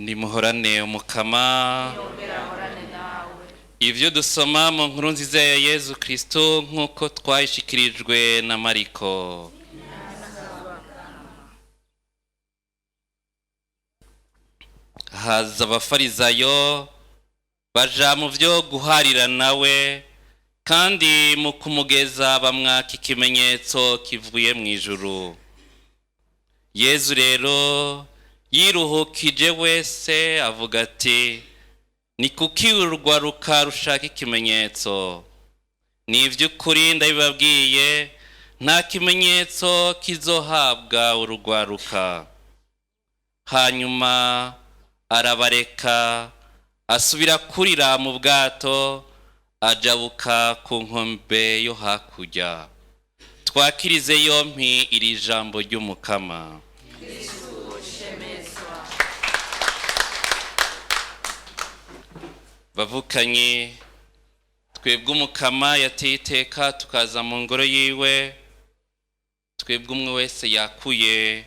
Nimuhorane Umukama. Yongera ahorane nawe. Ibyo dusoma mu nkuru nziza ya Yezu Kristo nk'uko twayishikirijwe na Mariko. Haza abafarizayo baja mu byo guharira nawe, kandi mu kumugeza bamwaka ikimenyetso kivuye mu ijuru. Yezu rero yiruhukije wese avuga ati: "Ni kuki urwaruka rushaka ikimenyetso? Ni iby'ukuri ndabibabwiye, nta kimenyetso kizohabwa urugwaruka." Hanyuma arabareka, asubira kurira mu bwato, ajabuka ku nkombe yo hakurya. Twakirize yompi iri jambo ry'Umukama. Kristu shemezwa. Bavukanye, twebwe Umukama yateye iteka tukaza mu ngoro yiwe, twebwe umwe wese yakuye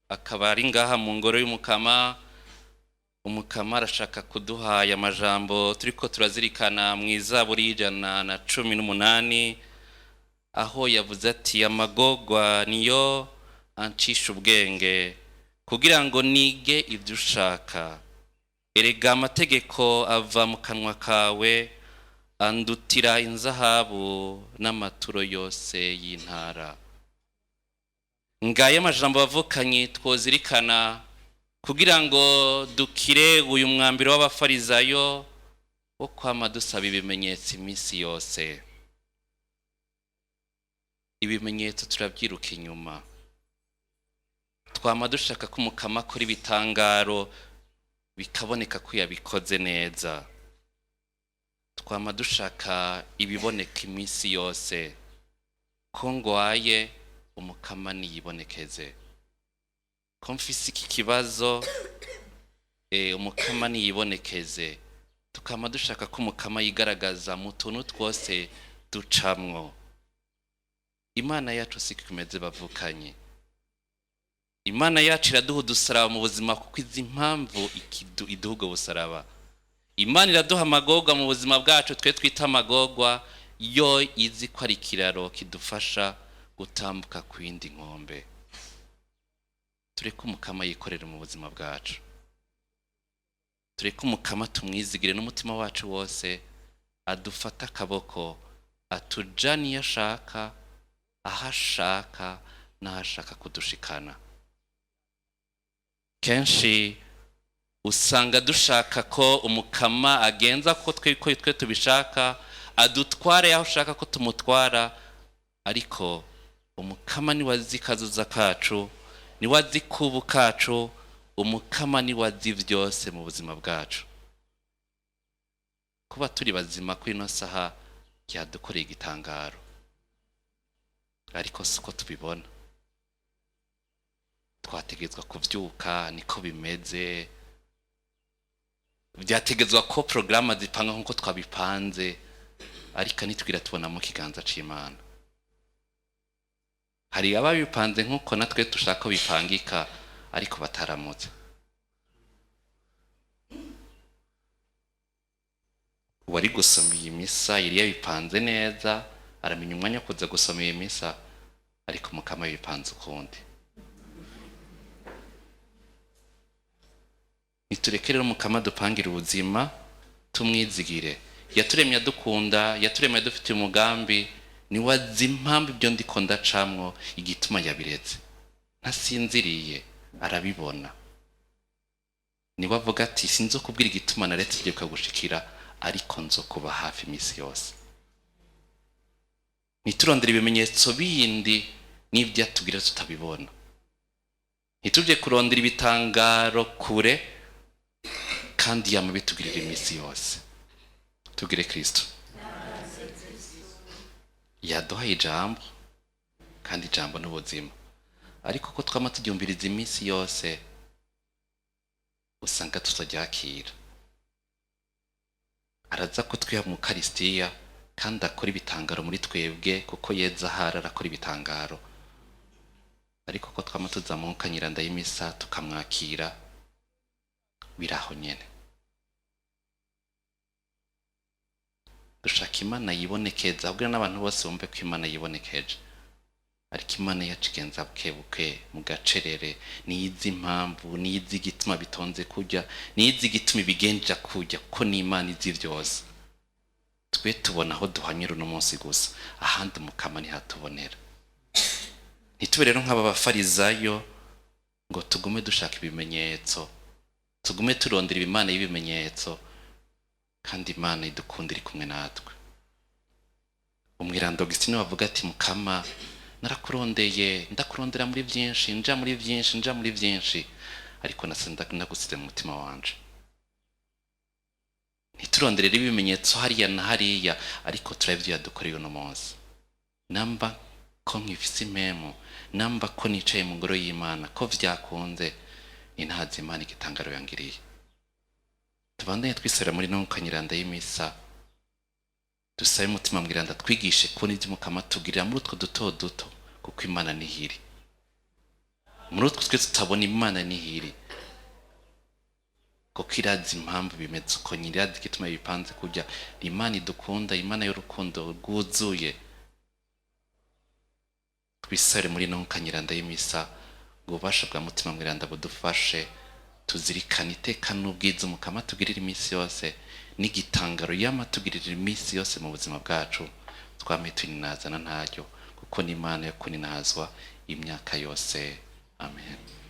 akaba ari ngaha mu ngoro y'Umukama. Umukama arashaka kuduha aya majambo turiko turazirikana mu Izaburi y'118, aho yavuze ati: "Amagorwa niyo ancisha ubwenge kugira ngo nige ibyo ushaka. Erega amategeko ava mu kanwa kawe andutira inzahabu n'amaturo yose y'intara." Ngaya amajambo, bavukanye, twozirikana kugira ngo dukire uyu mwambiro w'abafarizayo wo kwama dusaba ibimenyetso iminsi yose. Ibimenyetso turabyiruka inyuma, twama dushaka ko Umukama akora ibitangaro bikaboneka ko yabikoze neza. Twama dushaka ibiboneka iminsi yose. Ko ngwaye, Umukama niyibonekeze. Ko mfise iki kibazo, Umukama niyibonekeze. Tukama dushaka ko Umukama yigaragaza mu tuntu twose ducamwo. Imana yacu siko imeze, bavukanye. Imana yacu iraduha udusaraba mu buzima kuko izi impamvu iduha ubwo busaraba. Imana iraduha amagorwa mu buzima bwacu, twe twita amagorwa, yo izi ko ari ikiraro kidufasha gutambuka ku yindi nkombe. Tureke Umukama yikorere mu buzima bwacu, tureke Umukama tumwizigire n'umutima wacu wose, adufate akaboko, atujane iyo ashaka, aho ashaka n'aho ashaka kudushikana. Kenshi usanga dushaka ko Umukama agenza ko twe tubishaka, adutware aho ushaka ko tumutwara, ariko Umukama niwe azi kazoza kacu, niwe azi kubu kacu, Umukama niwe azi byose mu buzima bwacu. Kuba turi bazima kuri ino saha byadukoreye igitangaro, ariko si uko tubibona. Twategetswe kubyuka, niko bimeze, byategetswe ko porogaramu zipanga nk'uko twabipanze, ariko nitwira tubona mu kiganza c'Imana. Hari ababipanze nk'uko natwe dushaka ko bipangika, ariko bataramutse. Uwari gusoma iyi misa yari yabipanze neza, aramenya umwanya wo kuza gusoma iyi misa, ariko Mukama yabipanze ukundi. Nitureke rero Mukama dupangire ubuzima, tumwizigire. Yaturemye adukunda, yaturemye adufitiye umugambi. Niwe azi impamvu ibyo ndiko ndacamwo, igituma yabiretse. Ntasinziriye, arabibona. Niwe avuga ati: "Sinzokubwira igituma naretse ibyo bikagushikira, ariko nzokuba hafi iminsi yose." Ntiturondere ibimenyetso bindi n'ibyo atubwira tutabibona. Ntitujye kurondera ibitangaro kure kandi yama bitugirira iminsi yose. Tugire Kristo yaduhaye ijambo, kandi ijambo n'ubuzima, ariko ko twama turyumviriza iminsi yose usanga tutaryakira. Araza kutwiha mu Karisitiya kandi akora ibitangaro muri twebwe, kuko yeza ahari arakora ibitangaro, ariko ko twama tuzamuka nyiranda y'imisa tukamwakira. Biraho nyene dushaka Imana yibonekeza kugira n'abantu bose bumve ko Imana yibonekeje. Ariko Imana yacu igenza buke buke mu gacerere, niyizi impamvu, niyizi igituma bitonze kurya, niyizi igituma ibigenja kurya, kuko ni Imana izi vyose. Twe tubona aho duhanyura uno munsi gusa, ahandi Umukama ntihatubonera. Ntitube rero nk'aba bafarizayo ngo tugume dushaka ibimenyetso, tugume turondera Imana y'ibimenyetso, kandi Imana idukunda iri kumwe natwe. Umwiranda Augustine bavuga ati: "Mukama, narakurondeye, ndakurondera muri byinshi, nja muri byinshi, nja muri byinshi, ariko nagusize mu mutima wanje." Ntiturondere ibimenyetso hariya na hariya, ariko turabe ibyo yadukoreye uno munsi. Namba ko nkifise impemu, namba ko nicaye mu ngoro y'Imana, ko vyakunze, ni ntazi Imana igitangaro yangiriye. Tubandanye twisabira muri no kanyiranda y'imisa, dusabe Umutima Mwiranda twigishe kubona ibyo Umukama tugirira muri utwo duto duto, kuko Imana nihiri muri utwo twe tutabona. Imana nihiri kuko irazi impamvu bimeze uko nyine, irazi igituma bipanze kurya. Imana idukunda, Imana y'urukundo rwuzuye. Twisare muri no kanyiranda y'imisa ngo ububasha bwa Mutima Mwiranda budufashe tuzirikane iteka n'ubwiza Umukama tugirira iminsi yose, n'igitangaro yama tugirira iminsi yose mu buzima bwacu. Twame tuninazana ntaryo, kuko n'Imana yo kuninazwa imyaka yose. Amen.